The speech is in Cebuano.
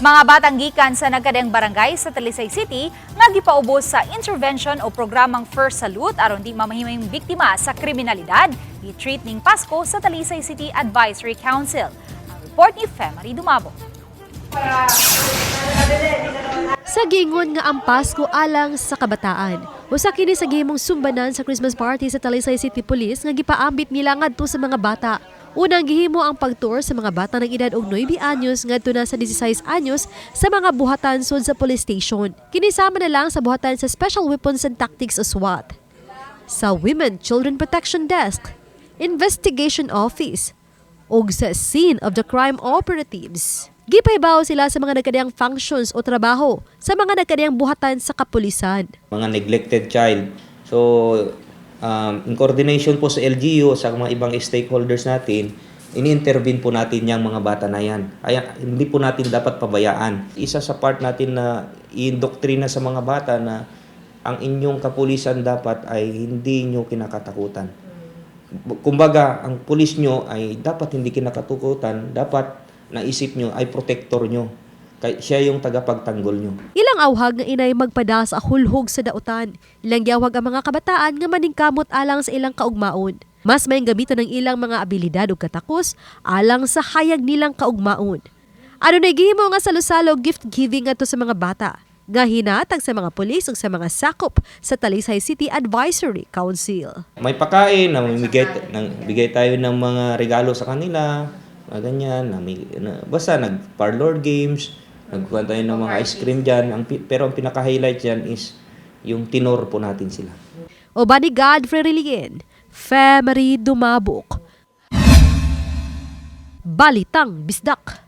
Mga batang gikan sa nagkadaiyang barangay sa Talisay City nga gipaubos sa intervention o programang First Salute aron di mamahimong biktima sa kriminalidad, gi-treat ning Pasko sa Talisay City Advisory Council. Ang report ni Femary Dumabo. Sa gingon nga ang Pasko alang sa kabataan, usa kini sa gihimong sumbanan sa Christmas party sa Talisay City Police nga gipaambit nila ngadto sa mga bata. Unang gihimo ang pagtour sa mga bata ng edad og 9 anyos ngadto na sa 16 anyos sa mga buhatan sud sa police station. Kini sama na lang sa buhatan sa Special Weapons and Tactics o SWAT, sa Women Children Protection Desk, Investigation Office, ug sa Scene of the Crime Operatives. Gipahibaw sila sa mga nagkadaiyang functions o trabaho sa mga nagkadaiyang buhatan sa kapulisan. Mga neglected child. So, in coordination po sa LGU, sa mga ibang stakeholders natin, ini-intervene po natin yung mga bata na yan. Kaya hindi po natin dapat pabayaan. Isa sa part natin na i-indoctrina sa mga bata na ang inyong kapulisan dapat ay hindi nyo kinakatakutan. Kumbaga, ang pulis nyo ay dapat hindi kinakatakutan, dapat naisip nyo ay protector nyo. Kay siya yung tagapagtanggol nyo. Ilang awhag nga inay magpada sa hulhog sa dautan. Ilang giawhag ang mga kabataan nga maningkamot alang sa ilang kaugmaon. Mas may gamiton ng ilang mga abilidad ug katakos alang sa hayag nilang kaugmaon. Adunay gihimo nga salo-salo gift giving ngadto sa mga bata nga hinatag sa mga pulis ug sa mga sakop sa Talisay City Advisory Council. May pakain, namimigay, nang, bigay tayo ng mga regalo sa kanila, mga ganyan, basta nag-parlor games, nagkuha tayo ng mga ice cream dyan. Pero ang pinaka-highlight dyan is yung tinour po natin sila. Uban ni Godfrey Relien, Femery Dumabok. Balitang Bisdak.